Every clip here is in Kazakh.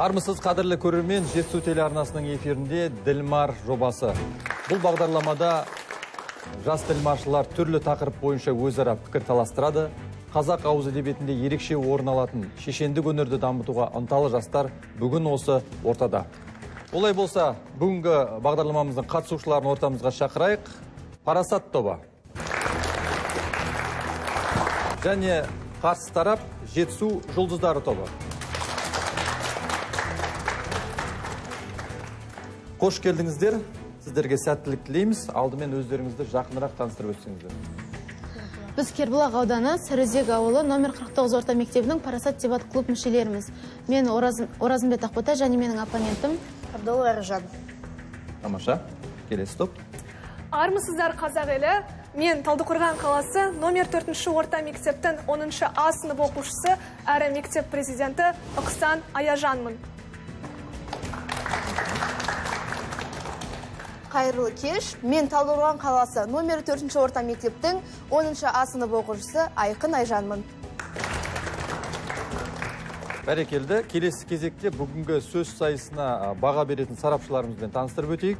Армысыз қадірлі көрермен, Жетісу телеарнасының эфирінде Ділмар жобасы. Бұл бағдарламада жас ділмаршылар түрлі тақырып бойынша өзара пікір таластырады. Қазақ ауыз әдебиетінде ерекше орын алатын шешендік өнерді дамытуға ынталы жастар бүгін осы ортада. Олай болса, бүгінгі бағдарламамыздың қатысушыларын ортамызға шақырайық. Парасат тобы және қарсы тарап Жетісу жұлдыздары тобы. Қош келдіңіздер. Сіздерге сәттілік тілейміз. Алдымен өздеріңізді жақынырақ таныстырып өтсеңіздер. Біз Кербұлақ ауданы Сарыөзек ауылы номер 49 орта мектебінің Парасат дебат клуб мүшелеріміз. Мен Оразымбет Ақбота және менің оппонентім Абдолла Аржан. Тамаша. Келесі топ. Армысыздар, қазақ елі. Мен Талдықорған қаласы номер 4 орта мектептің 10 А сынып оқушысы, әрі мектеп президенті Ықсан Аяжанмын. Қайырлы кеш, мен Талдықорған қаласы номер 4 орта мектептің 10 А сынып оқушысы Айқын Айжанмын. Бәрекелді. Келесі кезекте бүгінгі сөз сайысына баға беретін сарапшыларымызбен таныстырып өтейік.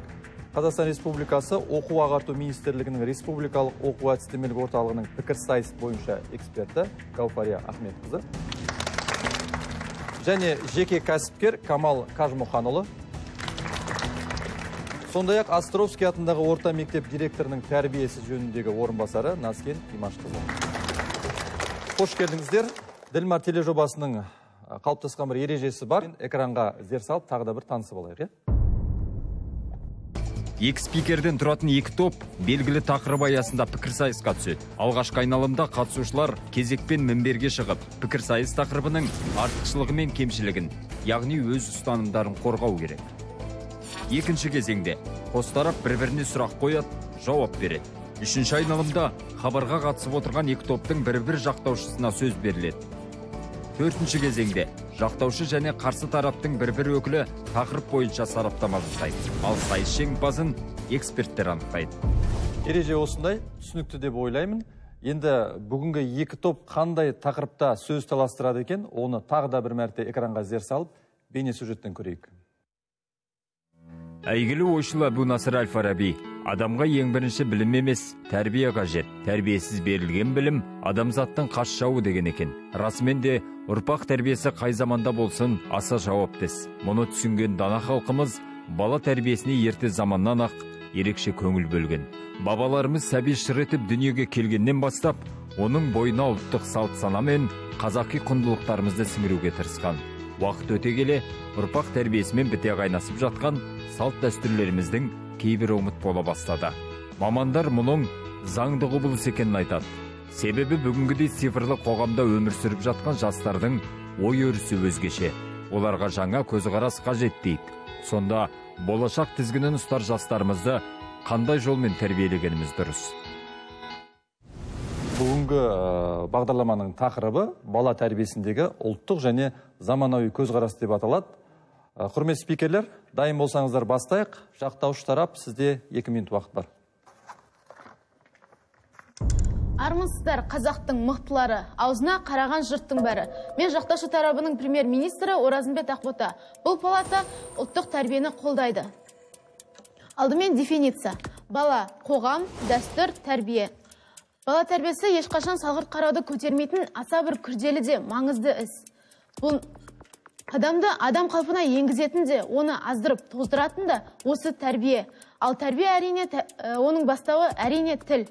Қазақстан Республикасы Оқу ағарту министрлігінің Республикалық оқу әдістемелік орталығының пікірсайыс бойынша эксперті Гаухария Ахметқызы және жеке кәсіпкер Камал Қажымұханұлы. Сондай-ақ Островский атындағы орта мектеп директорының тәрбиесі жөніндегі орынбасары Назген Имашқызы. Қош келдіңіздер. Ділмар тележобасының қалыптасқан бір ережесі бар. Экранға зер салып, тағы да бір танысып алайық. Екі спикерден тұратын екі топ белгілі тақырып аясында пікірсайысқа түседі. Алғашқы айналымда қатысушылар кезекпен мінберге шығып, пікірсайыс тақырыбының артықшылығы мен кемшілігін, яғни өз ұстанымдарын қорғау керек. Екінші кезеңде қос тарап бір-біріне сұрақ қояды, жауап береді. Үшінші айналымда хабарға қатысып отырған екі топтың бір-бір жақтаушысына сөз беріледі. Төртінші кезеңде жақтаушы және қарсы тараптың бір-бір өкілі тақырып бойынша сараптама жасайды. Ал сайыс жеңімпазын эксперттер анықтайды. Ереже осындай, түсінікті деп ойлаймын. Енді бүгінгі екі топ қандай тақырыпта сөз таластырады екен, оны тағы да бір мәрте экранға зер салып, бейне сюжеттен көрейік. Әйгілі ойшыл Әбу Насыр әл-Фараби: адамға ең бірінші білім емес, тәрбие қажет. Тәрбиесіз берілген білім адамзаттың қас жауы деген екен. Расымен де ұрпақ тәрбиесі қай заманда болсын аса жауапты іс. Мұны түсінген дана халқымыз бала тәрбиесіне ерте заманнан ақ ерекше көңіл бөлген. Бабаларымыз сәби шыр етіп дүниеге келгеннен бастап, оның бойына ұлттық салт сана мен қазақи құндылықтарымызды сіңіруге тырысқан. Уақыт өте келе ұрпақ тәрбиесімен біте қайнасып жатқан салт дәстүрлеріміздің кейбірі ұмыт бола бастады. Мамандар мұның заңды құбылыс екенін айтады. Себебі бүгінгідей цифрлы қоғамда өмір сүріп жатқан жастардың ой өрісі өзгеше. Оларға жаңа көзқарас қажет дейді. Сонда болашақ тізгінін ұстар жастарымызды қандай жолмен тәрбиелегеніміз дұрыс? Бүгінгі бағдарламаның тақырыбы бала тәрбиесіндегі ұлттық және заманауи көзқарас деп аталады. Құрметті спикерлер, дайын болсаңыздар бастайық. Жақтаушы тарап, сізде 2 минут уақыт бар. Армысыздар, қазақтың мықтылары, аузына қараған жұрттың бәрі. Мен жақтаушы тарабының премьер-министрі Оразымбет Ақбота. Бұл палата ұлттық тәрбиені қолдайды. Алдымен дефиниция. Бала, қоғам, дәстүр, тәрбие. Бала тәрбиесі ешқашан салғырт қарауды көтермейтін аса бір күрделі де маңызды іс. Бұл адамды адам қалпына енгізетін де, оны аздырып тоздыратын да осы тәрбие. Ал тәрбие әрине, оның бастауы әрине тіл.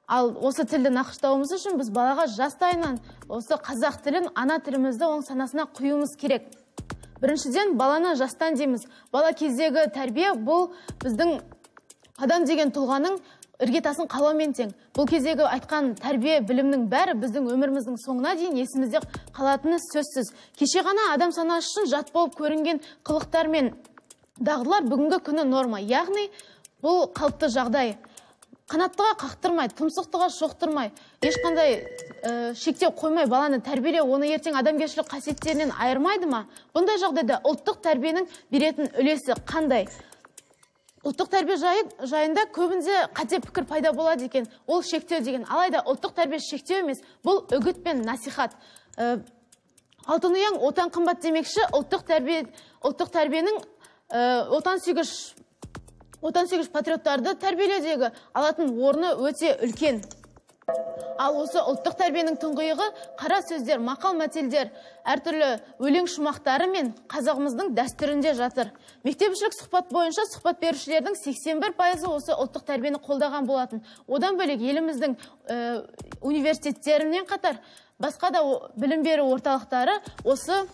Ал осы тілді нақыштауымыз үшін біз балаға жастайынан осы қазақ тілін, ана тілімізді оның санасына құюымыз керек. Біріншіден, баланы жастан дейміз. Бала кездегі тәрбие бұл біздің адам деген тұлғаның іргетасын қалаумен тең. Бұл кездегі айтқан тәрбие білімнің бәрі біздің өміріміздің соңына дейін есімізде қалатыны сөзсіз. Кеше ғана адам санасы үшін жат болып көрінген қылықтар мен дағдылар бүгінгі күні норма. Яғни бұл қалыпты жағдай. Қанаттыға қақтырмай, тұмсықтыға шоқтырмай, ешқандай шектеу қоймай баланы тәрбиелеу, оны ертең адамгершілік қасиеттерінен айырмайды ма? Бұндай жағдайда ұлттық тәрбиенің беретін үлесі қандай? Ұлттық тәрбие жайында көбінде қате пікір пайда болады екен. Ол шектеу деген. Алайда ұлттық тәрбие шектеу емес, бұл үгіт пен насихат. Алтын ұяң отан қымбат демекші, ұлттық тәрбиенің отансүйгіш патриоттарды тәрбиелеудегі алатын орны өте үлкен. Ал осы ұлттық тәрбиенің тұңғиығы қара сөздер, мақал мәтелдер, әртүрлі өлең шумақтары мен қазағымыздың дәстүрінде жатыр. Мектепішілік сұхбат бойынша сұхбат берушілердің 81% осы ұлттық тәрбиені қолдаған болатын. Одан бөлек еліміздің университеттерінен қатар басқа да білім беру орталықтары осы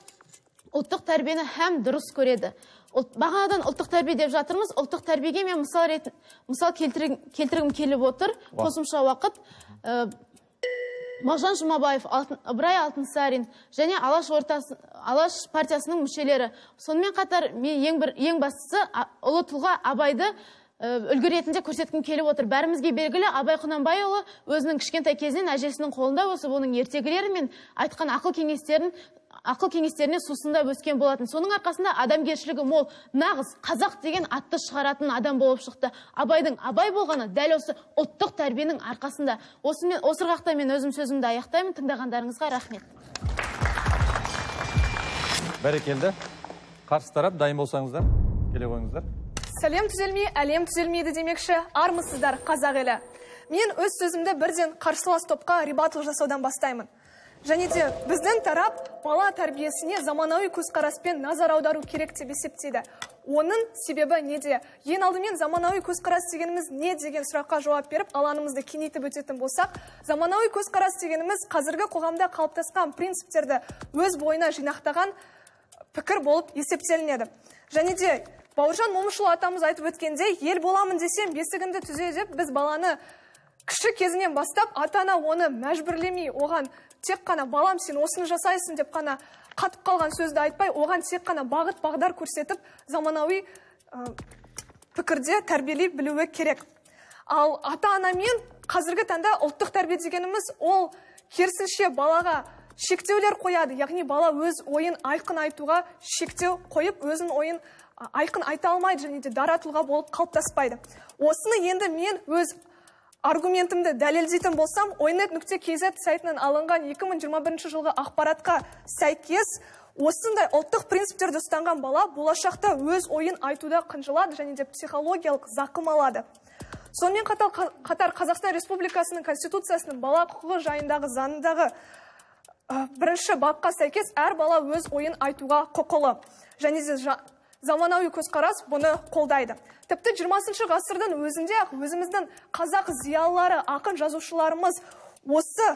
ұлттық тәрбиені һәм дұрыс көреді. Бағанадан ұлттық тәрбие деп жатырмыз. Ұлттық тәрбиеге мен мысал келтіргім келіп отыр. Қосымша уақыт Мағжан Жұмабаев, Ыбырай Алтынсарин және Алаш партиясының мүшелері. Сонымен қатар мен ең бастысы ұлы тұлға Абайды үлгі ретінде көрсеткім келіп отыр. Бәрімізге белгілі, Абай Құнанбайұлы өзінің кішкентай кезінен әжесінің қолында өсіп, оның ертегілері мен айтқан ақыл кеңестеріне сусындап өскен болатын. Соның арқасында адамгершілігі мол, нағыз қазақ деген атты шығаратын адам болып шықты. Абайдың Абай болғаны дәл осы ұлттық тәрбиенің арқасында. Осы ырғақта мен өзім сөзімді аяқтаймын. Тыңдағандарыңызға рахмет. Бәрекелді. Қарсы тарап дайын болсаңыздар, келе қойыңыздар. Сәлем түзелмей, әлем түзелмейді демекші, армысыздар қазақ елі. Мен өз сөзімді бірден қарсылас топқа ребатл жасаудан бастаймын. Және де біздің тарап бала тәрбиесіне заманауи көзқараспен назар аудару керек деп есептейді. Оның себебі неде? Ең алдымен заманауи көзқарас дегеніміз не деген сұраққа жауап беріп, алаңымызды кеңейтіп өтетін болсақ, заманауи көзқарас дегеніміз қазіргі қоғамда қалыптасқан принциптерді өз бойына жинақтаған пікір болып есептелінеді. Және де Бауыржан Момышұлы атамыз айтып өткендей, ел боламын десем бесігіңді түзе деп, біз баланы кіші кезінен бастап ата-ана оны мәжбүрлемей, оған тек қана балам сен осыны жасайсың деп қана қатып қалған сөзді айтпай, оған тек қана бағыт бағдар көрсетіп, заманауи пікірде тәрбиелей білуі керек. Ал ата-анамен қазіргі таңда ұлттық тәрбие дегеніміз ол керісінше балаға шектеулер қояды, яғни бала өз ойын айқын айтуға шектеу қойып, өзінің ойын айқын айта алмайды және де дара тұлға болып қалыптаспайды. Осыны енді мен өз аргументімді дәлелдейтін болсам, oynet.kz сайтынан алынған 2021 жылғы ақпаратқа сәйкес, осындай ұлттық принциптерді ұстанған бала болашақта өз ойын айтуда қынжылады және де психологиялық зақым алады. Сонымен қатар Қазақстан Республикасының Конституциясының бала құқығы жайындағы заңындағы бірінші бапқа сәйкес әр бала өз ойын айтуға құқылы. Және де заманауи көзқарас бұны қолдайды. Тіпті 20 ғасырдың өзінде ақ өзіміздің қазақ зиялылары, ақын жазушыларымыз осы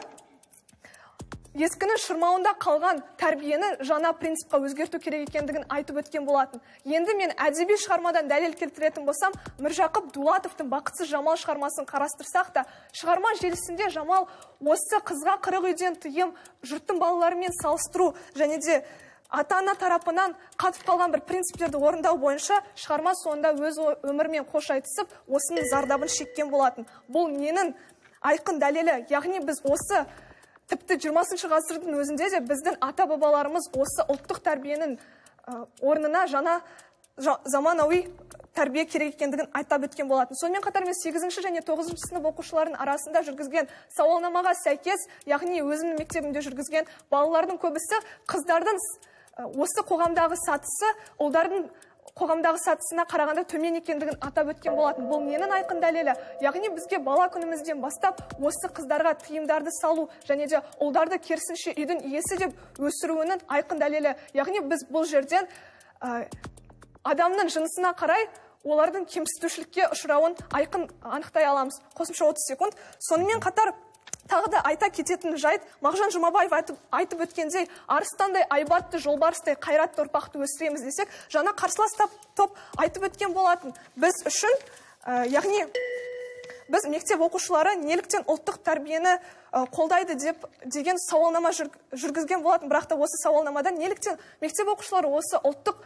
ескінің шырмауында қалған тәрбиені жаңа принципқа өзгерту керек екендігін айтып өткен болатын. Енді мен әдеби шығармадан дәлел келтіретін болсам, Міржақып Дулатовтың Бақытсыз Жамал шығармасын қарастырсақ та, шығарма желісінде Жамал осы қызға 40 үйден тыйым, жұрттың балаларымен салыстыру және де ата-ана тарапынан қатып қалған бір принциптерді орындау бойынша шығарма соңында өз өмірімен қош айтысып, осының зардабын шеккен болатын. Бұл ненің айқын дәлелі? Яғни біз осы тіпті 20 ғасырдың өзінде де біздің ата-бабаларымыз осы ұлттық тәрбиенің орнына жаңа заманауи тәрбие керек екендігін айтап өткен болатын. Сонымен қатар мен 8 және 9 сынып оқушыларының арасында жүргізген сауалнамаға сәйкес, яғни өзімнің мектебімде жүргізген балалардың көбісі қыздардың осы қоғамдағы сатысы ұлдардың қоғамдағы сатысына қарағанда төмен екендігін атап өткен болатын. Бұл ненің айқын дәлелі? Яғни бізге бала күнімізден бастап осы қыздарға тыйымдарды салу және де ұлдарды керісінше үйдің иесі деп өсіруінің айқын дәлелі. Яғни біз бұл жерден адамның жынысына қарай олардың кемсітушілікке ұшырауын айқын анықтай аламыз. Қосымша 30 секунд. Сонымен қатар тағы да айта кететін жайт, Мағжан Жұмабаев айтып өткендей, арыстандай айбатты, жолбарыстай қайратты ұрпақты өсіреміз десек, жаңа қарсылас топ айтып өткен болатын. Біз үшін, яғни біз мектеп оқушылары неліктен ұлттық тәрбиені қолдайды деп деген сауалнама жүргізген болатын. Бірақ та осы сауалнамада неліктен мектеп оқушылары осы ұлттық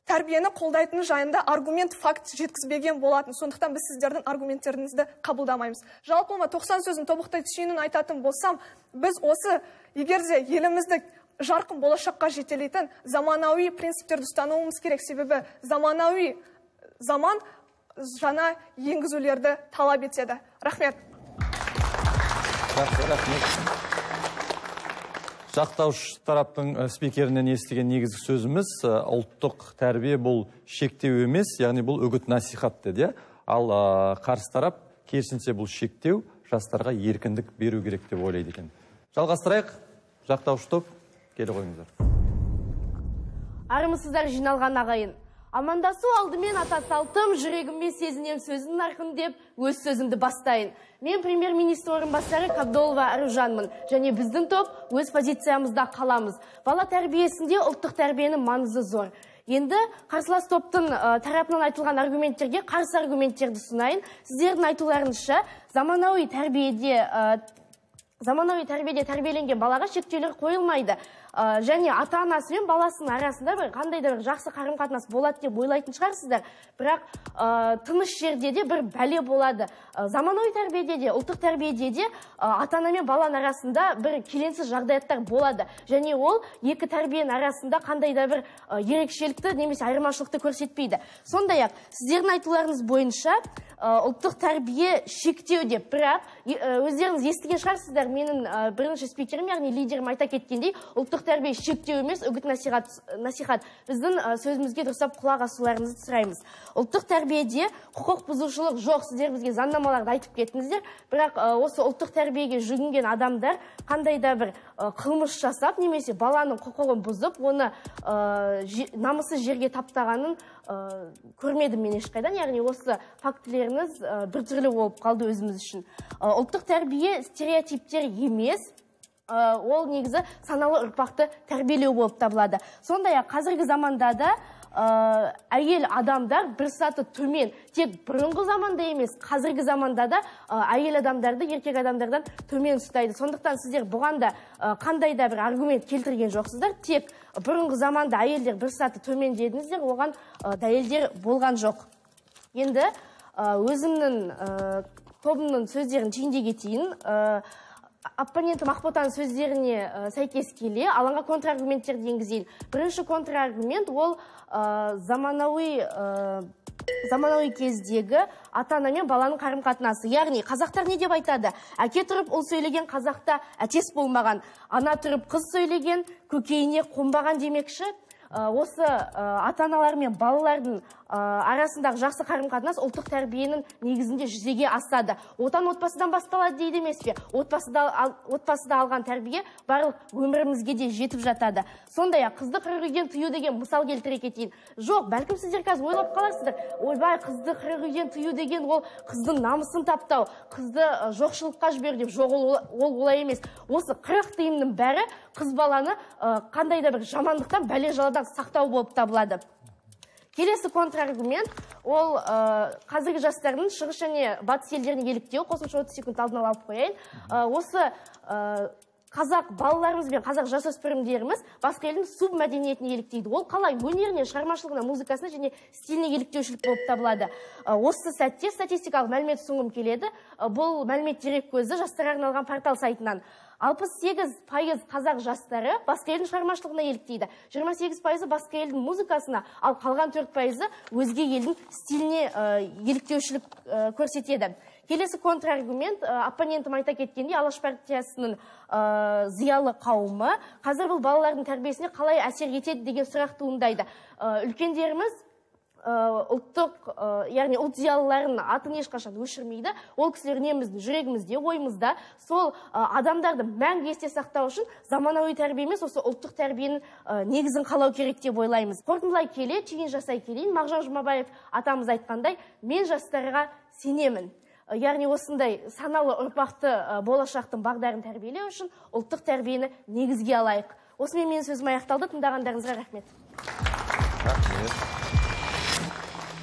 тәрбиені қолдайтыны жайында аргумент, факт жеткізбеген болатын. Сондықтан біз сіздердің аргументтеріңізді қабылдамаймыз. Жалпылама 90 сөзін тобықтай түйінін айтатын болсам, біз осы егер де елімізді жарқын болашаққа жетелейтін заманауи принциптерді ұстануымыз керек. Себебі заманауи заман жаңа енгізулерді талап етеді. Рахмет. Рахмет. Жақтаушы тараптың спикерінен естіген негізгі сөзіміз ұлттық тәрбие бұл шектеу емес, яғни бұл үгіт насихат деді. Ал қарсы тарап керісінше бұл шектеу, жастарға еркіндік беру керек деп ойлайды екен. Жалғастырайық, жақтаушы топ, келе қойыңыздар. Армысыздар жиналған ағайын. Амандасу алдымен ата салтым, жүрегімме сезінем сөзін нарқын деп өз сөзімді бастайын. Мен премьер-министр орынбасары Қабдолова Аружанмын және біздің топ өз позициямызда қаламыз. Бала тәрбиесінде ұлттық тәрбиенің маңызы зор. Енді қарсылас топтың тарапынан айтылған аргументтерге қарсы аргументтерді ұсынайын. Сіздердің айтуларыңызша, заманауи тәрбиеде тәрбиеленген балаға шектеулер қойылмайды. Және ата-анасы мен баласының арасында бір қандай да бір жақсы қарым-қатынас болады деп ойлайтын шығарсыздар. Бірақ тыныш жерде де бір бәле болады. Заманауи тәрбиеде де, ұлттық тәрбиеде де ата-ана мен баланың арасында бір келеңсіз жағдаяттар болады. Және ол екі тәрбиенің арасында қандай да бір ерекшелікті немесе айырмашылықты көрсетпейді. Сондай-ақ, сіздердің айтуларыңыз бойынша ұлттық тәрбие шектеу деп, бірақ өздеріңіз естіген шығарсыздар, менің бірінші спикерім, яғни лидерім айта кеткендей, ұлттық тәрбие шектеу емес, үгіт насихат. Біздің сөзімізге дұрыстап құлақ асуларыңызды сұраймыз. Ұлттық тәрбиеде құқық бұзушылық жоқ, сіздер бізге заңнамаларды айтып кеттіңіздер, бірақ осы ұлттық тәрбиеге жүгінген адамдар қандай да бір қылмыс жасап, немесе баланың құқығын бұзып, оны намысы жерге таптағанын көрмедім мен ешқайдан. Яғни осы фактілеріңіз біртүрлі болып қалды өзіміз үшін. Ұлттық тәрбие стереотиптер емес, ол негізі саналы ұрпақты тәрбиелеу болып табылады. Сондай-ақ қазіргі заманда да әйел адамдар бір саты төмен, тек бұрынғы заманда емес, қазіргі заманда да әйел адамдарды еркек адамдардан төмен ұстайды. Сондықтан сіздер бұған да қандай да бір аргумент келтірген жоқсыздар. Тек бұрынғы заманда әйелдер бір саты төмен дедіңіздер, оған дәлелдер болған жоқ. Енді өзімнің тобымның сөздерін түйіндей кетейін. Оппонентім Ақботаның сөздеріне сәйкес келе, алаңға контраргументтерді енгізейін. Бірінші контраргумент ол заманауи кездегі ата-ана мен баланың қарым-қатынасы. Яғни қазақтар не деп айтады? Әке тұрып ұл сөйлеген қазақта әтес болмаған, ана тұрып қыз сөйлеген көкейіне қонбаған демекші. Осы ата-аналар мен балалардың арасындағы жақсы қарым-қатынас ұлттық тәрбиенің негізінде жүзеге асады. Отан отбасыдан басталады дейді емес пе? Отбасыда алған тәрбие барлық өмірімізге де жетіп жатады. Сондай-ақ қызды қырық үйден тыю деген мысал келтіре кетейін. Жоқ, бәлкім сіздер қазір ойлап қаларсыздар. Ойбай, қызды қырық үйден тыю деген ол қыздың намысын таптау, қызды жоқшылыққа жіберу деп. Жоқ, ол олай емес. Осы 40 тыйымның бәрі қыз баланы қандай да бір жамандықтан, бәле-жаладан сақтау болып табылады. Келесі контраргумент ол қазіргі жастардың шығыс және батыс елдеріне еліктеу. Қосымша 30 секунд алдын ала алып қояйын. Осы қазақ балаларымыз бен қазақ жасөспірімдеріміз басқа елдің субмәдениетіне еліктейді. Ол қалай? Өнеріне, шығармашылығына, музыкасына және стиліне еліктеушілік болып табылады. Осы сәтте статистикалық мәлімет ұсынғым келеді. Бұл мәлімет дерек көзі жастарға арналған портал сайтынан. 68% қазақ жастары басқа елдің шығармашылығына еліктейді. 28% басқа елдің музыкасына, ал қалған 4% өзге елдің стиліне еліктеушілік көрсетеді. Келесі контраргумент, оппонентім айта кеткендей, Алаш партиясының зиялы қауымы қазір бұл балалардың тәрбиесіне қалай әсер етеді деген сұрақ туындайды. Үлкендеріміз ұлттық, яғни ұлт зиялыларының атын ешқашан өшірмейді. Ол кісілер үнемі жүрегімізде, ойымызда. Сол адамдарды мәңгі есте сақтау үшін заманауи тәрбие емес, осы ұлттық тәрбиенің негізін қалау керек деп ойлаймыз. Қорытындылай келе, түйін жасай келейін. Мағжан Жұмабаев атамыз айтқандай, мен жастарға сенемін. Яғни осындай саналы ұрпақты болашақтың бағдарын тәрбиелеу үшін ұлттық тәрбиені негізге алайық. Осымен менің сөзім аяқталды. Тыңдағандарыңызға рахмет. Рахмет.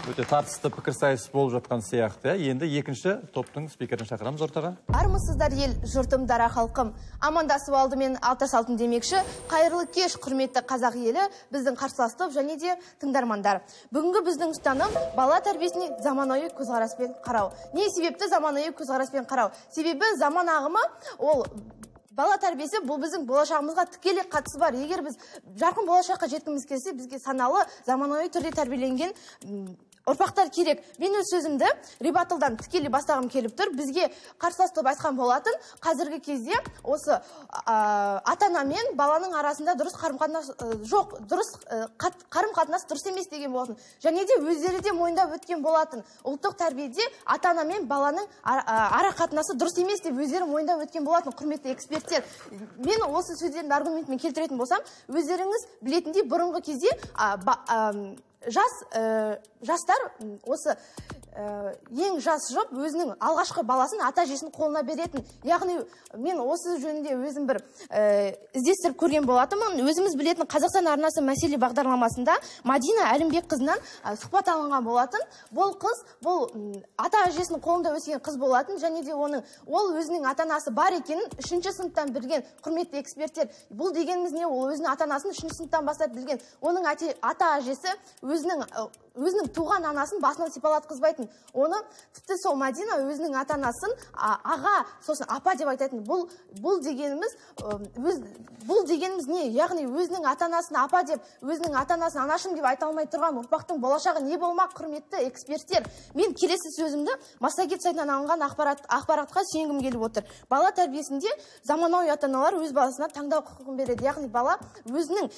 Өте тартысты пікірсайыс болып жатқан сияқты. Енді екінші топтың спикерін шақырамыз ортаға. Армысыздар ел, жұртым, дара халқым. Амандасып алдымен алта салтым демекші, қайырлы кеш, құрметті қазақ елі, біздің қарсылас топ және де тыңдармандар. Бүгінгі біздің ұстаным бала тәрбиесіне заманауи көзқараспен қарау. Не себепті заманауи көзқараспен қарау? Себебі заман ағымы ол бала тәрбиесі бұл біздің болашағымызға тікелей қатысы бар. Егер біз жарқын болашаққа жеткіміз келсе, бізге саналы заманауи түрде тәрбиеленген ұрпақтар керек. Мен өз сөзімді Рибатылдан тікелей бастағым келіп тұр. Бізге қарсылас топ айтқан болатын, қазіргі кезде осы ата-ана мен баланың арасында дұрыс қарым-қатынас жоқ, дұрыс қарым-қатынас дұрыс емес деген болатын. Және де өздері де мойындап өткен болатын. Ұлттық тәрбиеде ата-ана мен баланың ара қатынасы дұрыс емес деп өздері мойындап өткен болатын, құрметті эксперттер. Мен осы сөздердің аргументімен келтіретін болсам, өздеріңіз білетіндей, бұрынғы кезде жастар осы ең жас жұп өзінің алғашқы баласын ата әжесінің қолына беретін. Яғни мен осы жөнінде өзім бір іздестіріп көрген болатынмын. Өзіміз білетін Қазақстан арнасы мәселе бағдарламасында Мадина Әлімбекқызынан сұхбат алынған болатын. Бұл қыз, бұл ата әжесінің қолында өскен қыз болатын, және де ол өзінің ата-анасы бар екенін 3-ші сыныптан білген, құрметті эксперттер. Бұл дегеніміз не? Ол өзінің ата-анасын 3-ші сыныптан бастап білген. Оның ата әжесі өзінің туған анасын басынан сипалатқызбайтын. Оны тіпті сол Мадина өзінің ата-анасын аға, сосын апа деп айтатын. Бұл дегеніміз, бұл дегеніміз не? Яғни өзінің ата-анасын апа деп, өзінің ата-анасын анашым деп айта алмай тұрған ұрпақтың болашағы не болмақ, құрметті эксперттер? Мен келесі сөзімді Массагет сайтынан алынған ақпаратқа сүйенгім келіп отыр. Бала тәрбиесінде заманауи ата-аналар өз баласына таңдау құқығын береді. Яғни бала өзінің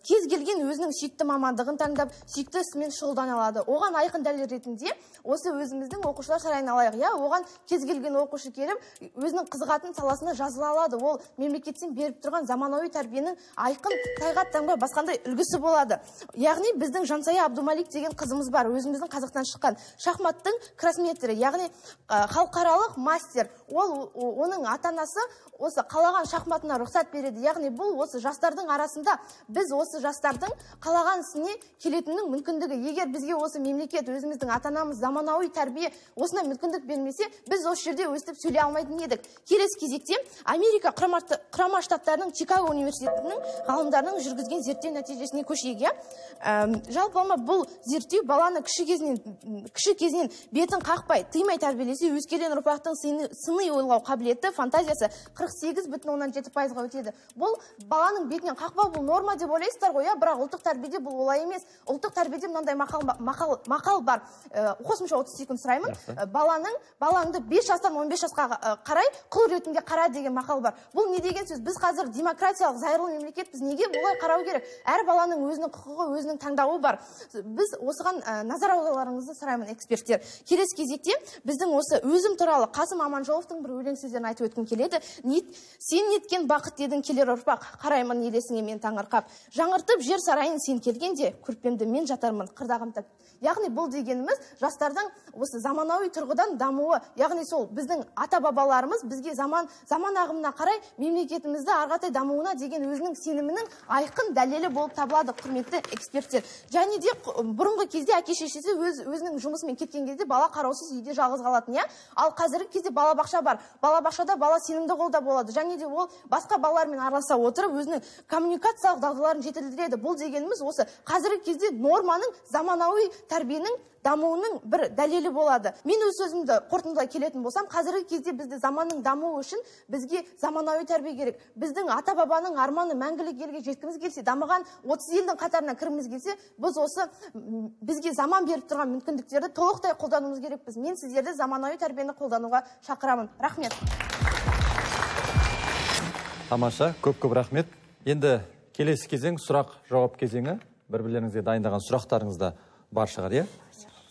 кез келген өзінің сүйікті мамандығын таңдап, сүйікті ісімен шұғылдана алады. Оған айқын дәлел ретінде осы өзіміздің оқушылар сарайын алайық. Иә, оған кез келген оқушы келіп, өзінің қызығатын саласына жазыла алады. Ол мемлекеттен беріп тұрған заманауи тәрбиенің айқын тайға таңба басқандай үлгісі болады. Яғни біздің Жансая Абдумалик деген қызымыз бар, өзіміздің қазақтан шыққан шахматтың кроссмейстері, яғни халықаралық мастер. Ол оның ата-анасы осы қалаған шахматына рұқсат береді. Яғни бұл осы жастардың арасында біз осы жастардың қалаған ісіне келетінінің мүмкіндігі. Егер бізге осы мемлекет, өзіміздің ата-анамыз заманауи тәрбие осындай мүмкіндік бермесе, біз осы жерде өстіп сөйлей алмайтын едік. Келесі кезекте Америка Құрама Штаттарының Чикаго университетінің ғалымдарының жүргізген зерттеу нәтижесіне көшейік, иә? Жалпылама бұл зерттеу баланы кіші кезінен бетін қақпай, тыймай тәрбиелесе, өскелең ұрпақтың сыни ойлау қабілеті, фантазиясы 48,7%-ға өтеді. Бұл баланың бетінен қақпау бұл норма деп ойлайсыздар ғой, иә? Бірақ ұлттық тәрбиеде бұл олай емес. Ұлттық тәрбиеде мынандай мақал бар. Қосымша 30 секунд сұраймын. Балаңды 5 жастан 15 жасқа қарай құл ретінде қара деген мақал бар. Бұл не деген сөз? Біз қазір демократиялық зайырлы мемлекетпіз. Неге бұлай қарау керек? Әр баланың өзінің құқығы, өзінің таңдауы бар. Біз осыған назар аударуларыңызды сұраймын, эксперттер. Келесі кезекте біздің осы өзім туралы Қасым Аманжоловтың бір өлең сөздерін айтып өткім келеді. Сен неткен бақыт едің келер ұрпақ, қараймын елесіңе мен таңырқап. Жаңғыртып жер сарайын сен келгенде, көрпемді мен жатармын қырда қымтап. Яғни бұл дегеніміз жастардың осы заманауи тұрғыдан дамуы, яғни сол біздің ата-бабаларымыз бізге заман ағымына қарай мемлекетімізді ары қаратай дамуына деген өзінің сенімінің айқын дәлелі болып табылады, құрметті эксперттер. Және де бұрынғы кезде әке шешесі өзінің жұмысымен кеткен кезде бала қараусыз үйде жалғыз қалатын, иә? Ал қазіргі кезде балабақша бар. Балабақшада бала сенімді қолда болады. Және де ол басқа балалармен араласа отырып өзінің коммуникациялық дағдыларын жетілдіреді. Бұл дегеніміз осы қазіргі кезде норманың заманауи тәрбиенің дамуының бір дәлелі болады. Мен өз сөзімді қорытындылай келетін болсам, қазіргі кезде бізді заманның дамуы үшін бізге заманауи тәрбие керек. Біздің ата-бабаның арманы мәңгілік елге жеткіміз келсе, дамыған 30 елдің қатарына кіргіміз келсе, біз осы бізге заман беріп тұрған мүмкіндіктерді толықтай қолдануымыз керекпіз. Мен сіздерді заманауи тәрбиені қолдануға шақырамын. Рахмет. Тамаша, көп-көп рахмет. Енді келесі кезең сұрақ жауап кезеңі. Бір-бірлеріңізге дайындаған сұрақтарыңыз да бар шығар, иә?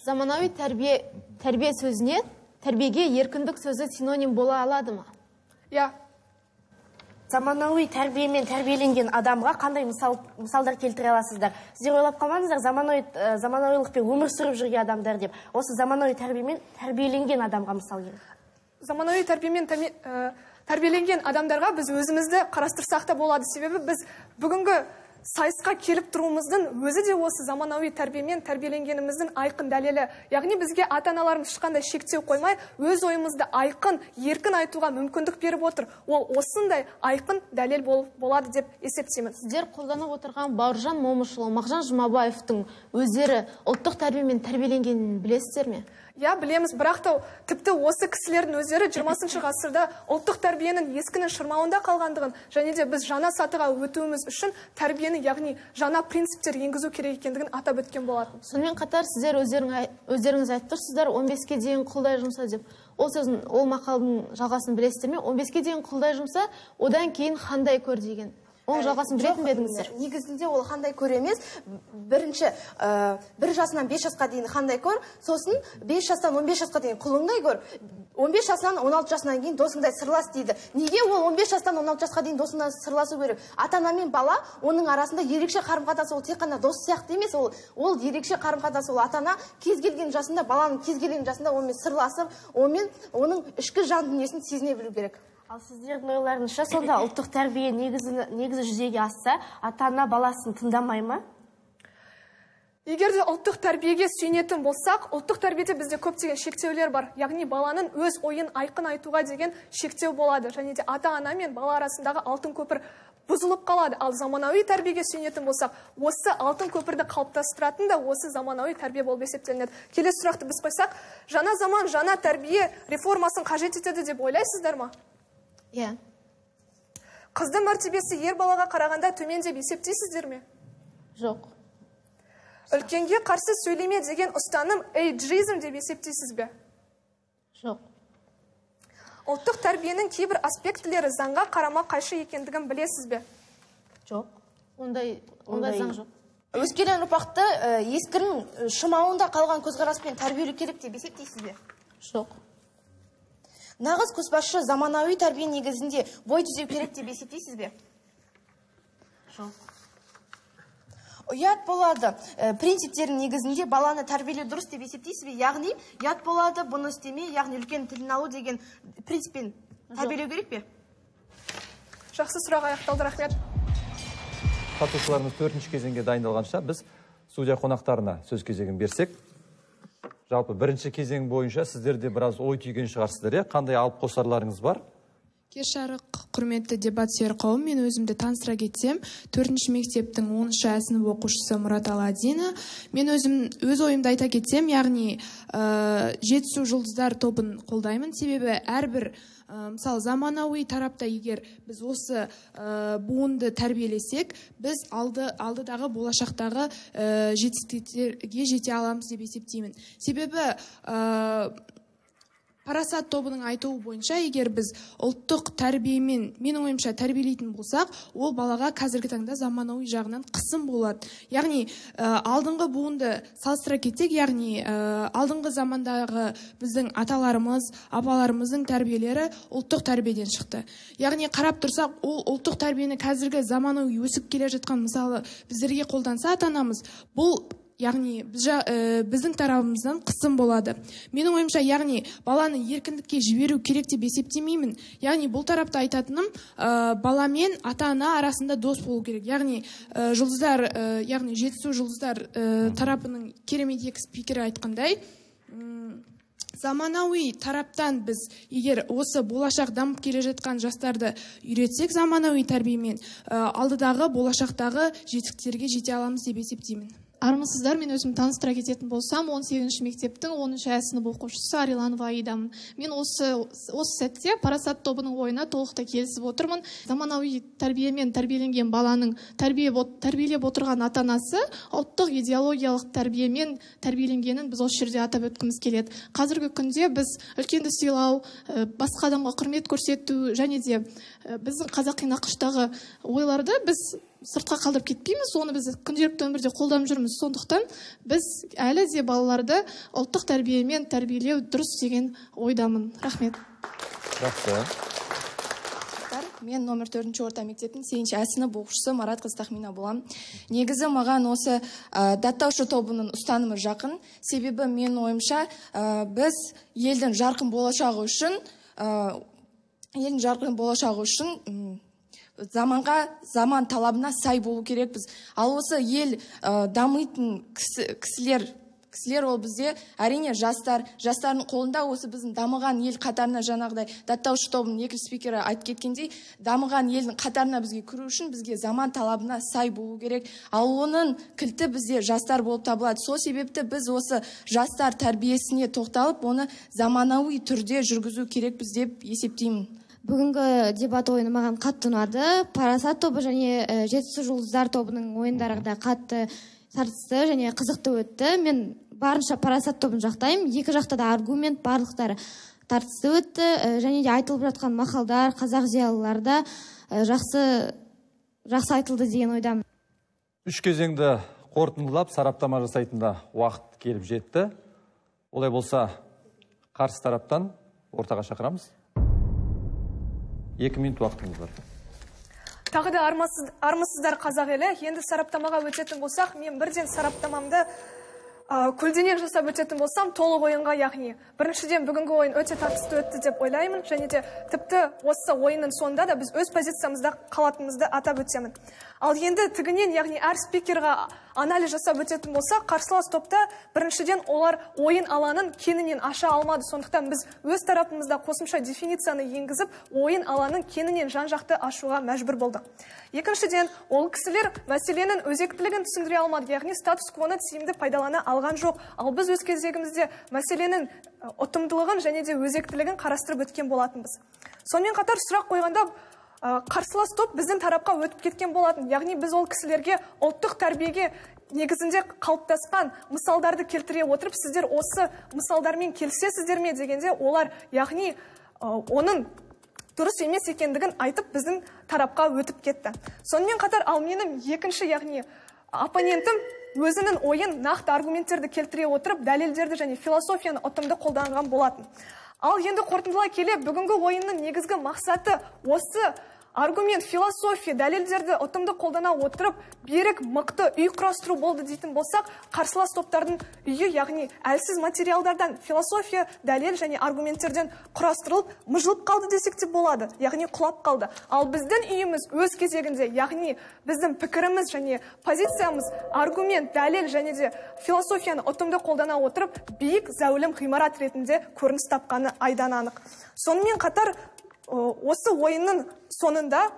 Заманауи тәрбие сөзіне тәрбиеге еркіндік сөзі синоним бола алады ма? Иә. Заманауи тәрбиемен тәрбиеленген адамға қандай мысалдар келтіре аласыздар? Сіздер ойлап қалмаңыздар, заманауилықпен өмір сүріп жүрген адамдар деп. Осы заманауи тәрбиемен тәрбиеленген адамға мысал керек. Заманауи тәрбиемен тәрбиеленген адамдарға біз өзімізді қарастырсақ та болады. Себебі біз бүгінгі сайысқа келіп тұруымыздың өзі де осы заманауи тәрбиемен тәрбиеленгеніміздің айқын дәлелі. Яғни бізге ата-аналарымыз ешқандай шектеу қоймай, өз ойымызды айқын, еркін айтуға мүмкіндік беріп отыр. Ол осындай айқын дәлел болады деп есептеймін. Сіздер қолданып отырған Бауыржан Момышұлы, Мағжан Жұмабаевтың өздері ұлттық тәрбиемен тәрбиеленгенін білесіздер ме? Иә, білеміз, бірақ та тіпті осы кісілердің өздері 20 ғасырда ұлттық тәрбиенің ескінің шырмауында қалғандығын және де біз жаңа сатыға өтуіміз үшін тәрбиені, яғни жаңа принциптер енгізу керек екендігін атап өткен болатын. Сонымен қатар сіздер өздеріңіз айтып тұрсыздар, 15-ке дейін құлдай жұмса деп. Ол сөздің, ол мақалдың жалғасын білесіздер ме? 15-ке дейін құлдай жұмса, одан кейін хандай көр деген. Оның жалғасын білетін бе едіңіздер? Негізінде ол хандай көр емес. Бірінші, 1 жасынан 5 жасқа дейін хандай көр, сосын 5 жастан 15 жасқа дейін құлыңдай көр, 15 жасынан 16 жасынан кейін досыңдай сырлас дейді. Неге ол 15 жастан 16 жасқа дейін досыңдай сырласу керек? Ата-ана мен бала, оның арасында ерекше қарым-қатынас, ол тек қана дос сияқты емес, ол ерекше қарым-қатынас, ол ата-ана кез келген жасында, баланың кез келген жасында онымен сырласып, онымен оның ішкі жан дүниесін сезіне білу керек. Ал сіздердің ойларыңызша, сонда ұлттық тәрбие негізі жүзеге асса, ата-ана баласын тыңдамай ма? Егер де ұлттық тәрбиеге сүйенетін болсақ, ұлттық тәрбиеде бізде көптеген шектеулер бар. Яғни баланың өз ойын айқын айтуға деген шектеу болады. Және де ата-ана мен бала арасындағы алтын көпір бұзылып қалады. Ал заманауи тәрбиеге сүйенетін болсақ, осы алтын көпірді қалыптастыратын да осы заманауи тәрбие болып есептелінеді. Келесі сұрақты біз қойсақ, жаңа заман, жаңа тәрбие реформасын қажет етеді деп ойлайсыздар ма? Иә. Қыздың мәртебесі ер балаға қарағанда төмен деп есептейсіздер ме? Жоқ. Үлкенге қарсы сөйлеме деген ұстаным эйджизм деп есептейсіз бе? Жоқ. Ұлттық тәрбиенің кейбір аспектілері заңға қарама қайшы екендігін білесіз бе? Жоқ. Ондай заң жоқ. Өскелең ұрпақты ескінің шырмауында қалған көзқараспен тәрбиелеу керек деп есептейсіз бе? Жоқ. Нағыз көшбасшы заманауи тәрбие негізінде бой түзеу керек деп есептейсіз бе? Жоқ. Ұят болады принциптерінің негізінде баланы тәрбиелеу дұрыс деп есептейсіз бе? Яғни ұят болады, бұны істеме, яғни үлкен тілін алу деген принциппен тәрбиелеу керек пе? Жақсы, сұрақ аяқталды, рахмет. Қатысушыларымыз төртінші кезеңге дайындалғанша біз студия қонақтарына сөз кезегін берсек. Жалпы бірінші кезең бойынша сіздер де біраз ой түйген шығарсыздар, иә? Қандай алып қосарларыңыз бар? Кеш жарық, құрметті дебат сүйер қауым, мен өзімді таныстыра кетсем, 4-ші мектептің 10-шы сынып оқушысы Мұрат Аладдина. Мен өзім өз ойымды айта кетсем, яғни Жетісу жұлдыздар тобын қолдаймын, себебі әрбір мысалы заманауи тарапта егер біз осы буынды тәрбиелесек, біз алдыдағы болашақтағы жетістіктерге жете аламыз деп есептеймін. Себебі Парасат тобының айтуы бойынша, егер біз ұлттық тәрбиемен, менің ойымша, тәрбиелейтін болсақ, ол балаға қазіргі таңда заманауи жағынан қысым болады. Яғни алдыңғы буынды салыстыра кетсек, яғни алдыңғы замандағы біздің аталарымыз, апаларымыздың тәрбиелері ұлттық тәрбиеден шықты. Яғни қарап тұрсақ, ол ұлттық тәрбиені қазіргі заманауи өсіп келе жатқан, мысалы, біздерге қолданса ата-анамыз, бұл яғни біздің тарапымыздан қысым болады. Менің ойымша, яғни баланы еркіндікке жіберу керек деп есептемеймін. Яғни бұл тарапта айтатыным, бала мен ата-ана арасында дос болу керек. Яғни жұлдыздар, яғни Жетісу жұлдыздар тарапының керемет екі спикері айтқандай, заманауи тараптан біз егер осы болашақ дамып келе жатқан жастарды үйретсек заманауи тәрбиемен, алдыдағы болашақтағы жетістіктерге жете аламыз деп есептеймін. Армысыздар, мен өзім таныстыра кететін болсам, 18-ші мектептің 10-шы сынып оқушысы Ариланова Аидамын. Мен осы сәтте Парасат тобының ойына толықтай келісіп отырмын. Заманауи тәрбиемен тәрбиеленген баланың тәрбиелеп отырған ата-анасы ұлттық идеологиялық тәрбиемен тәрбиеленгенін біз осы жерде атап өткіміз келеді. Қазіргі күнде біз үлкенді сыйлау, басқа адамға құрмет көрсету және де біздің қазақи нақыштағы ойларды біз сыртқа қалдырып кетпейміз, оны біз күнделікті өмірде қолданып жүрміз. Сондықтан біз әлі де балаларды ұлттық тәрбиемен тәрбиелеу дұрыс деген ойдамын. Рахмет. Жақсы. Мен номер 4-ші орта мектептің 8-ші сынып оқушысы Марат қыз Тахмина боламын. Негізі маған осы даттаушы тобының ұстанымы жақын. Себебі мен ойымша біз елдің жарқын болашағы үшін заманға, заман талабына сай болу керекпіз. Ал осы ел дамитын кісілер, кісілер ол бізде әрине жастар. Жастардың қолында осы біздің дамыған ел қатарына, жаңағыдай даттаушы тобының екінші спикері айтып кеткендей, дамыған елдің қатарына бізге кіру үшін бізге заман талабына сай болу керек. Ал оның кілті бізде жастар болып табылады. Сол себепті біз осы жастар тәрбиесіне тоқталып, оны заманауи түрде жүргізу керекпіз деп есептеймін. Бүгінгі дебат ойыны маған қатты ұнады. Парасат тобы және Жетісу жұлдыздар тобының ойындары да қатты тартысты және қызықты өтті. Мен барынша Парасат тобын жақтаймын. Екі жақта да аргумент барлықтары тартысты өтті. Және де айтылып жатқан мақалдар, қазақ зиялылары да жақсы айтылды деген ойдамын. Үш кезеңді қорытындылап сараптама жасайтын да уақыт келіп жетті. Олай болса, қарсы тараптан ортаға шақырамыз. 2 минут уақытыңыз бар. Тағы да армысыздар қазақ елі. Енді сараптамаға өтетін болсақ, мен бірден сараптамамды көлденең жасап өтетін болсам, толық ойынға, яғни біріншіден бүгінгі ойын өте тартысты өтті деп ойлаймын, және де тіпті осы ойынның соңында да біз өз позициямызда қалатынымызды атап өтемін. Ал енді тігінен, яғни әр спикерға анализ жасап өтетін болсақ, қарсылас топта біріншіден олар ойын алаңын кеңінен аша алмады. Сондықтан біз өз тарапымызда қосымша дефиницияны енгізіп, ойын алаңын кеңінен жан-жақты ашуға мәжбүр болдық. Екіншіден, ол кісілер мәселенің өзектілігін түсіндіре алмады, яғни статус-квоны тиімді пайдалана алған жоқ. Ал біз өз кезегімізде мәселенің ұтымдылығын және де өзектілігін қарастырып өткен болатынбыз. Сонымен қатар сұрақ қойғанда қарсылас топ біздің тарапқа өтіп кеткен болатын. Яғни біз ол кісілерге ұлттық тәрбиеге негізінде қалыптасқан мысалдарды келтіре отырып, сіздер осы мысалдармен келісесіздер ме дегенде, олар яғни оның дұрыс емес екендігін айтып біздің тарапқа өтіп кетті. Сонымен қатар ал менің екінші, яғни оппонентім өзінің ойын нақты аргументтерді келтіре отырып, дәлелдерді және философияны ұтымды қолданған болатын. Ал енді қорытындылай келе, бүгінгі ойынның негізгі мақсаты осы аргумент, философия, дәлелдерді ұтымды қолдана отырып, берік, мықты үй құрастыру болды дейтін болсақ, қарсылас топтардың үйі, яғни әлсіз материалдардан, философия, дәлел және аргументтерден құрастырылып, мыжылып қалды десек те болады, яғни құлап қалды. Ал біздің үйіміз өз кезегінде, яғни біздің пікіріміз және позициямыз аргумент, дәлел және де философияны ұтымды қолдана отырып, биік зәулім ғимарат ретінде көрініс тапқаны айдан анық. Сонымен қатар осы ойынның соңында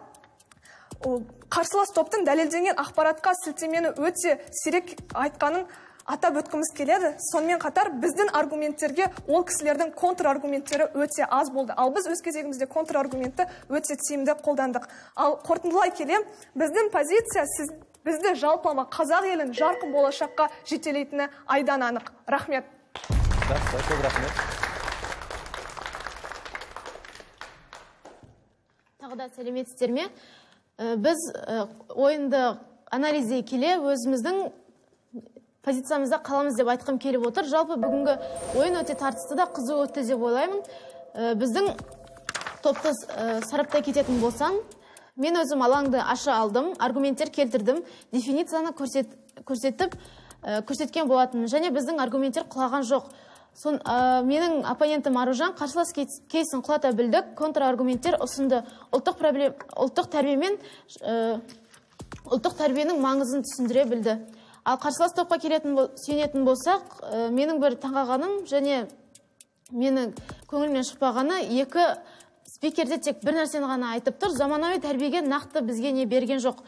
қарсылас топтың дәлелденген ақпаратқа сілтемені өте сирек айтқанын атап өткіміз келеді. Сонымен қатар біздің аргументтерге ол кісілердің контраргументтері өте аз болды. Ал біз өз кезегімізде контраргументті өте тиімді қолдандық. Ал қорытындылай келе, біздің позиция бізді жалпылама қазақ елін жарқын болашаққа жетелейтіні айдан анық. Рахмет. Жақсы, көп рахмет. Тағы да сәлеметсіздер ме? Біз ойынды анализдей келе өзіміздің позициямызда қаламыз деп айтқым келіп отыр. Жалпы бүгінгі ойын өте тартысты да қызу өтті деп ойлаймын. Біздің топты сараптай кететін болсам, мен өзім алаңды аша алдым, аргументтер келтірдім, дефиницияны көрсеткен болатын. Және біздің аргументтер құлаған жоқ. Менің оппонентім Аружан қарсылас кейсін құлата білдік, контраргументтер ұсынды. Ұлттық тәрбиенің маңызын түсіндіре білді. Ал қарсылас топқа сүйенетін болсақ, менің бір таңғалғаным және менің көңілімнен шықпағаны, екі спикерде тек бір нәрсені ғана айтып тұр. Заманауи тәрбиеге нақты бізге не берген жоқ.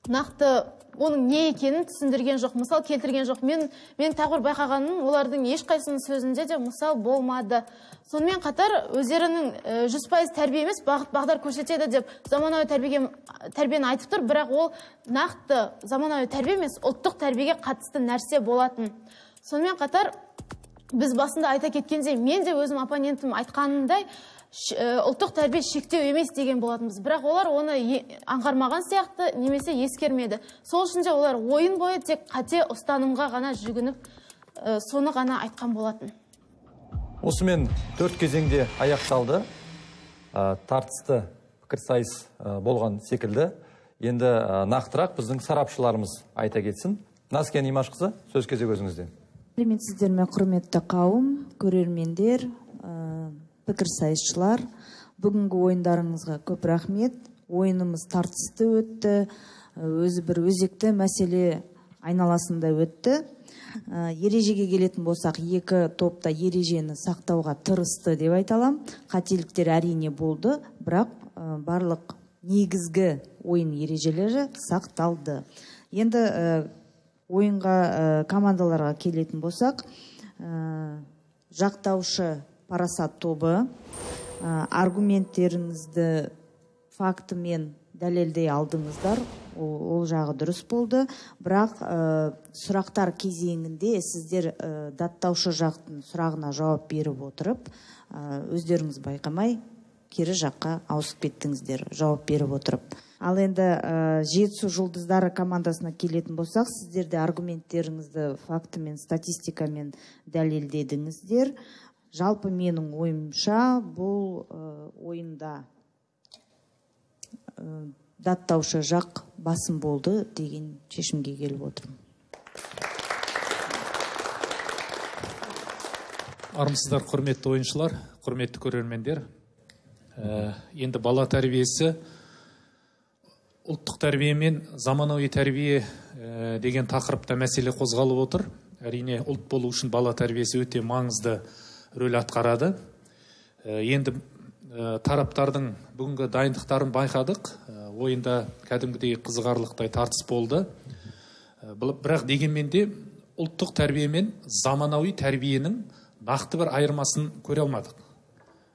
Нақты оның не екенін түсіндірген жоқ, мысал келтірген жоқ. Мен тағы бір байқағаным, олардың ешқайсының сөзінде де мысал болмады. Сонымен қатар өздерінің 100% тәрбие емес, бағыт бағдар көрсетеді деп заманауи тәрбиені айтып тұр, бірақ ол нақты заманауи тәрбие емес, ұлттық тәрбиеге қатысты нәрсе болатын. Сонымен қатар біз басында айта кеткендей, мен де өзім оппонентім айтқанындай, ұлттық тәрбие шектеу емес деген болатынбыз. Бірақ олар оны аңғармаған сияқты немесе ескермеді. Сол үшін де олар ойын бойы тек қате ұстанымға ғана жүгініп, соны ғана айтқан болатын. Осымен 4 кезеңде аяқталды. Тартысты пікірсайыс болған секілді. Енді нақтырақ біздің сарапшыларымыз айта кетсін. Назкен Имашқызы, сөз кезегі өзіңізде. Сәлеметсіздер ме, құрметті қауым, көрермендер, пікірсайысшылар. Бүгінгі ойындарыңызға көп рахмет. Ойынымыз тартысты өтті. Өзі бір өзекті мәселе айналасында өтті. Ережеге келетін болсақ, екі топта ережені сақтауға тырысты деп айта аламын. Қателіктер әрине болды, бірақ барлық негізгі ойын ережелері сақталды. Енді ойынға, командаларға келетін болсақ, жақтаушы парасат тобы аргументтеріңізді фактымен дәлелдей алдыңыздар, ол жағы дұрыс болды. Бірақ сұрақтар кезеңінде сіздер даттаушы жақтың сұрағына жауап беріп отырып, өздеріңіз байқамай кері жаққа ауысып кеттіңіздер, жауап беріп отырып. Ал енді Жетісу жұлдыздары командасына келетін болсақ, сіздер де аргументтеріңізді фактымен, статистикамен дәлелдедіңіздер. Жалпы менің ойымша, бұл ойында даттаушы жақ басым болды деген шешімге келіп отырмын. Армысыздар, құрметті ойыншылар, құрметті көрермендер. Енді бала тәрбиесі ұлттық тәрбие мен заманауи тәрбие деген тақырыпта мәселе қозғалып отыр. Әрине, ұлт болу үшін бала тәрбиесі өте маңызды рөл атқарады. Енді тараптардың бүгінгі дайындықтарын байқадық. Ойында кәдімгідей қызығарлықтай тартыс болды. Бірақ дегенмен де ұлттық тәрбие мен заманауи тәрбиенің нақты бір айырмасын көре алмадық.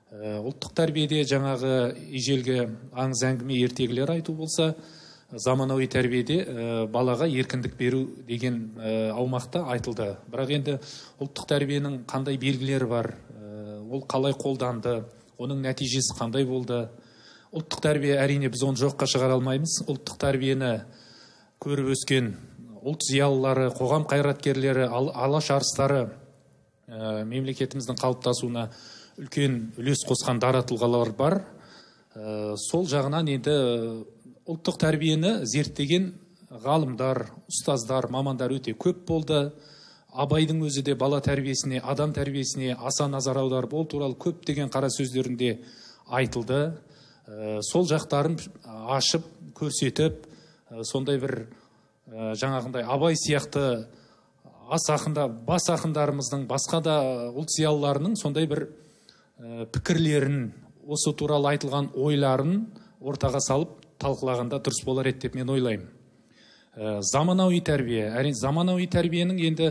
Ұлттық тәрбиеде жаңағы ежелгі аңыз әңгіме ертегілер айту болса, заманауи тәрбиеде балаға еркіндік беру деген аумақта айтылды. Бірақ енді ұлттық тәрбиенің қандай белгілері бар, ол қалай қолданды, оның нәтижесі қандай болды? Ұлттық тәрбие, әрине, біз оны жоққа шығара алмаймыз. Ұлттық тәрбиені көріп өскен ұлт зиялылары, қоғам қайраткерлері, алаш арыстары мемлекетіміздің қалыптасуына үлкен үлес қосқан дара тұлғалар бар. Сол жағынан енді ұлттық тәрбиені зерттеген ғалымдар, ұстаздар, мамандар өте көп болды. Абайдың өзі де бала тәрбиесіне, адам тәрбиесіне аса назар аударып, ол туралы көптеген қара сөздерінде айтылды. Сол жақтарын ашып, көрсетіп, сондай бір жаңағындай Абай сияқты ас ақында, бас ақындарымыздың, басқа да ұлт зиялыларының сондай бір пікірлерін, осы туралы айтылған ойларын ортаға салып талқылағанда дұрыс болар еді деп мен ойлаймын. Заманауи тәрбие, әрине, заманауи тәрбиенің енді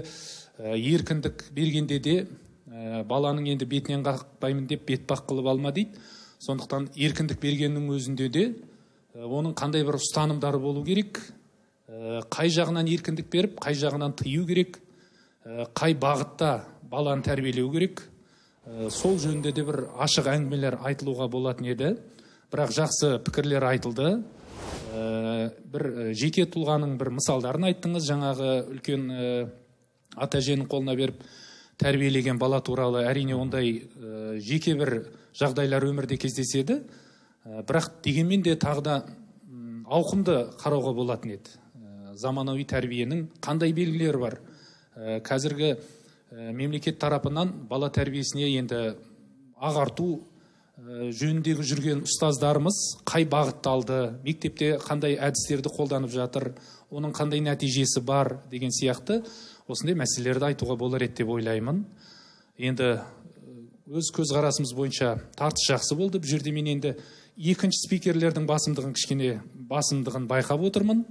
еркіндік бергенде де баланың енді бетінен қақпаймын деп бетпақ қылып алма дейді. Сондықтан еркіндік бергеннің өзінде де оның қандай бір ұстанымдары болу керек, қай жағынан еркіндік беріп, қай жағынан тыю керек, қай бағытта баланы тәрбиелеу керек. Сол жөнінде де бір ашық әңгімелер айтылуға болатын еді. Бірақ жақсы пікірлер айтылды. Бір жеке тұлғаның бір мысалдарын айттыңыз, жаңағы үлкен ата-әженің қолына беріп тәрбиелеген бала туралы. Әрине, ондай жеке бір жағдайлар өмірде кездеседі. Бірақ дегенмен де тағы да ауқымды қарауға болатын еді. Заманауи тәрбиенің қандай белгілері бар? Қазіргі мемлекет тарапынан бала тәрбиесіне енді ағарту жөніндегі жүрген ұстаздарымыз қай бағытты алды, мектепте қандай әдістерді қолданып жатыр, оның қандай нәтижесі бар деген сияқты осындай мәселелерді айтуға болар еді деп ойлаймын. Енді өз көзқарасымыз бойынша тартыс жақсы болды. Бұл жерде мен енді екінші спикерлердің басымдығын, кішкене басымдығын байқап отырмын.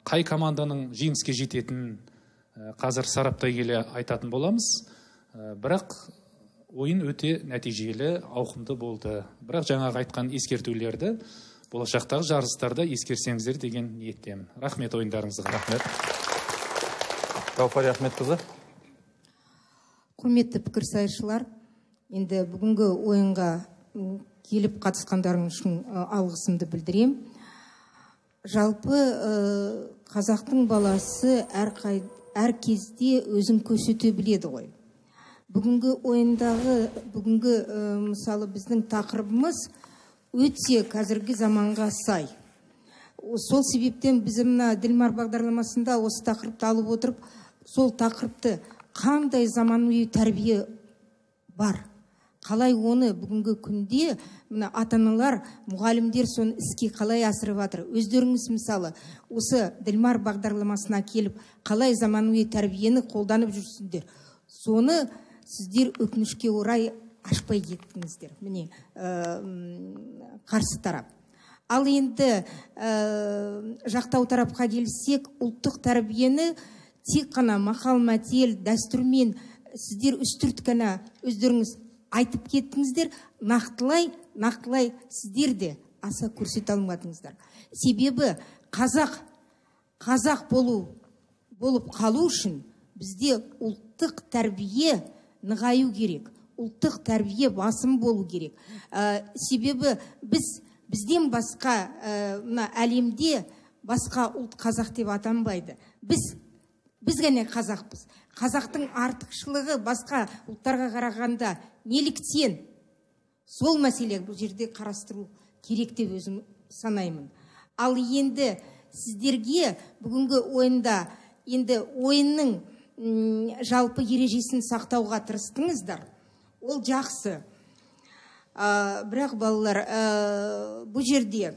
Қай команданың жеңіске жететінін қазір сараптай келе айтатын боламыз. Бірақ ойын өте нәтижелі, ауқымды болды. Бірақ жаңағы айтқан ескертулерді болашақтағы жарыстарда ескерсеңіздер деген ниеттемін. Рахмет ойындарыңызға. Рахмет. Гаухар Ахметқызы. Құрметті пікірсайысшылар, енді бүгінгі ойынға келіп қатысқандарыңыз үшін алғысымды білдірем. Жалпы қазақтың баласы әр кезде өзін көрсете біледі ғой. Бүгінгі ойындағы, бүгінгі мысалы біздің тақырыбымыз өте қазіргі заманға сай. Сол себептен біз мына Ділмар бағдарламасында осы тақырыпты алып отырып, сол тақырыпты қандай заманауи тәрбие бар, Қалай оны бүгінгі күнде мына ата-аналар, мұғалімдер соны іске қалай асырып жатыр? Өздеріңіз мысалы осы Ділмар бағдарламасына келіп қалай заманауи тәрбиені қолданып жүрсіңдер? Соны сіздер өкінішке орай ашпай кеттіңіздер. Міне, қарсы тарап. Ал енді жақтау тарапқа келсек, ұлттық тәрбиені тек қана мақал-мәтел, дәстүрмен сіздер үстірт қана өздеріңіз айтып кеттіңіздер, нақтылай сіздер де аса көрсете алмадыңыздар. Себебі қазақ болып қалу үшін бізде ұлттық тәрбие нығаю керек, ұлттық тәрбие басым болу керек. Себебі бізден басқа мына әлемде басқа ұлт қазақ деп атанбайды. Біз ғана қазақпыз. Қазақтың артықшылығы басқа ұлттарға қарағанда неліктен, сол мәселе бұл жерде қарастыру керек деп өзім санаймын. Ал енді сіздерге бүгінгі ойында, енді ойынның жалпы ережесін сақтауға тырыстыңыздар. Ол жақсы. Бірақ балалар, бұл жерде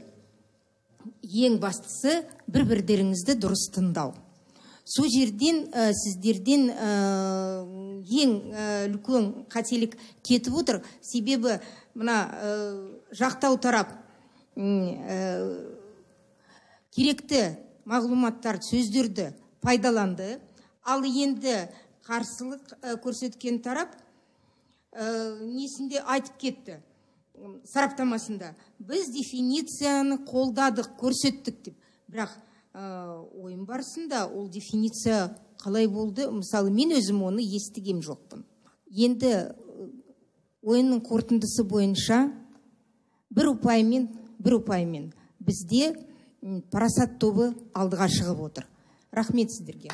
ең бастысы бір-бірлеріңізді дұрыс тыңдау. Сол жерден сіздерден ең үлкен қателік кетіп отыр. Себебі мына жақтау тарап керекті мағлұматтар, сөздерді пайдаланды. Ал енді қарсылық көрсеткен тарап несінде айтып кетті, сараптамасында. Біз дефиницияны қолдадық, көрсеттік деп. Бірақ ойын барысында ол дефиниция қалай болды, мысалы мен өзім оны естігем жоқпын. Енді ойынның қорытындысы бойынша бір ұпаймен бізде парасат тобы алдыға шығып отыр. Рахмет сіздерге.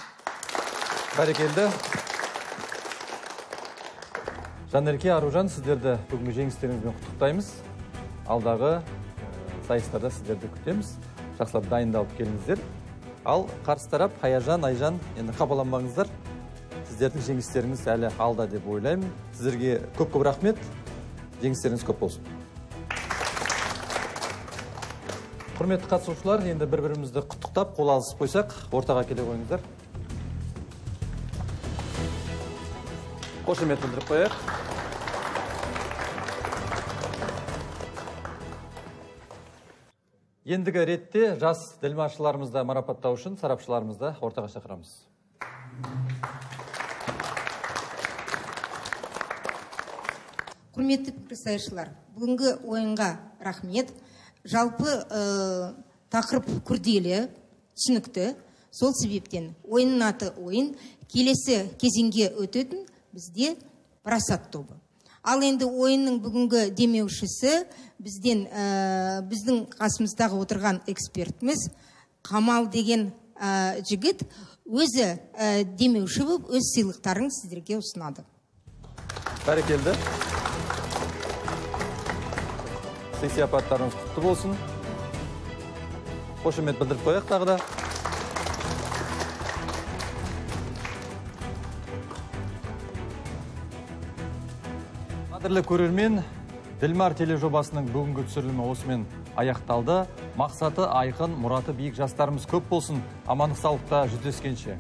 Бәрекелді. Жанерке, Аружан, сіздерді бүгінгі жеңістеріңізбен құттықтаймыз. Алдағы сайыстарда сіздерді күтеміз. Жақсылап дайындалып келіңіздер. Ал қарсы тарап, Аяжан, Айжан, енді қапаланбаңыздар. Сіздердің жеңістеріңіз әлі алда деп ойлаймын. Сіздерге көп-көп рахмет. Жеңістеріңіз көп болсын. Құрметті қатысушылар, енді бір-бірімізді құттықтап, қол алысып қойсақ, ортаға келе қойыңыздар. Қошемет білдіріп қояйық. Ендігі ретте жас ділмаршыларымызды марапаттау үшін сарапшыларымызды ортаға шақырамыз. Құрметті пікірсайысшылар, бүгінгі ойынға рахмет. Жалпы тақырып күрделі, түсінікті. Сол себептен ойынның аты ойын. Келесі кезеңге өтетін бізде парасат тобы. Ал енді ойынның бүгінгі демеушісі біздің қасымыздағы отырған экспертіміз Қамал деген жігіт өзі демеуші болып өз сыйлықтарын сіздерге ұсынады. Бәрекелді. Сый-сияпаттарыңыз құтты болсын. Қошемет білдіріп қояйық тағы да. Қадірлі көрермен, Ділмар тележобасының бүгінгі түсірілімі осымен аяқталды. Мақсаты айқын, мұраты биік жастарымыз көп болсын. Амандық саулықта жүздескенше.